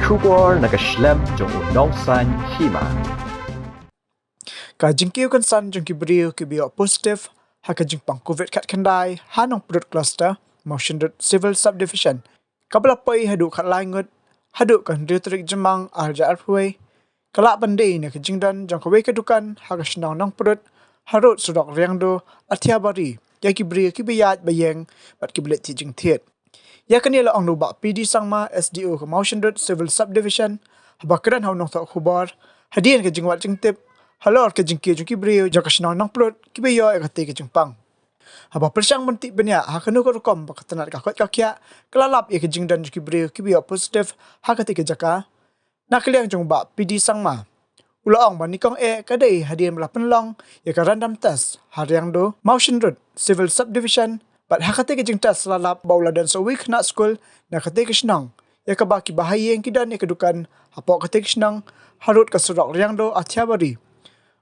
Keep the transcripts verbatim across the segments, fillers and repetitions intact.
Khubor na ka shlem jong u nongsan hima. Ka jingkiew kynsan jong ki briew kiba ïoh positive ha ka jingpang covid khatkhyndai ha Nongpdut Cluster, Mawshynrut Civil Subdivision, kaba la poi haduh khatlai ngut haduh ka hynriew tarik Jymmang arhajar arphew wei, ka lah ban dei na ka jingdon jong kawei ka dukan ha ka shnong Nongpdut, harud surok Riangdo, Athiabari, ïa ki briew kiba ïaid ba ïeng bad kiba leit thied jingthied. Ïa kane la ong da u Bah P D Sangma, S D O ka Mawshynrut Civil Subdivision, haba kren ha u nongthoh khubor hadien ka jingwad jingtip halor ka jingkiew jong ki briew jong ka shnong Nongpdut kiba ïoh ïa katei ka jingpang. Haba pyrshang ban tip bniah ha kano ka rukom ba ka tnat ka koit ka khiah ka la lap ïa ka jingdon jong ki briew kiba ïoh positive ha katei ka jaka, na ka liang jong u Bah P D Sangma, u la ong ba nyngkong eh ka dei hadien ba la pynlong ïa ka random test ha Riangdo, Mawshynrut Civil Subdivision, bad ha katei ka jingtest la lap ba u la don sa uwei u khynnah skul na katei ka shnong, ïa kaba kiba ha ïing ki don ïa ka dukan hapoh katei ka shnong harud ka surok Riangdo Athiabari.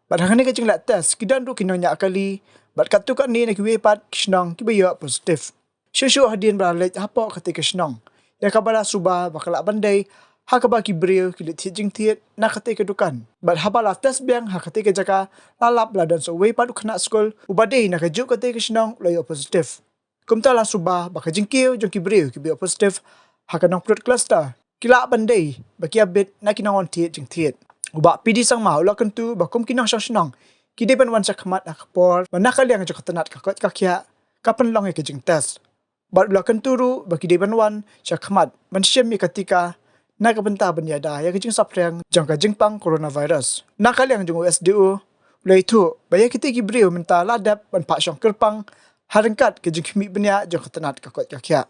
Bad ha kane ka jingleh test ki don ruh ki nongñiah kali bad katto katne na kiwei pat ki shnong kiba ïoh positive. Shuh shuh hadien ba la leit hapoh katei ka shnong, ïa kaba la suba ba ka lah ban dei ha kaba ki briew ki leit thied jingthied na katei ka dukan. Bad haba la test biang ha katei ka jaka, la lap ba la don sa uwei pat u khynnah skul uba dei na kajuh katei ka shnong u la ïoh positive. Kumta la suba ba ka jingkiew jong ki briew kiba ïoh positive ha ka Nongpdut Cluster ki lah ban dei ba ki ïa bit na ki nongwan thied jingthied. U Bah P D Sangma u la kyntu ba kum ki nongshong shnong ki dei ban wan shakhmat ha ka por ba na ka liang jong ka tnat ka koit ka khiah ka pynlong ïa ka jingtest. Bad u la kyntu ruh ba ki dei ban wan shakhmat ban shim ïa ka tika na ka bynta ban ïada ïa ka jingsaphriang jong ka jingpang coronavirus. Na ka liang jong u S D O, u la ïathuh ba ïa kitei ki briew mynta la dep ban phah shong kyrpang ha ryngkat ka jingkhmih bniah jong ka tnat ka koit ka khiah.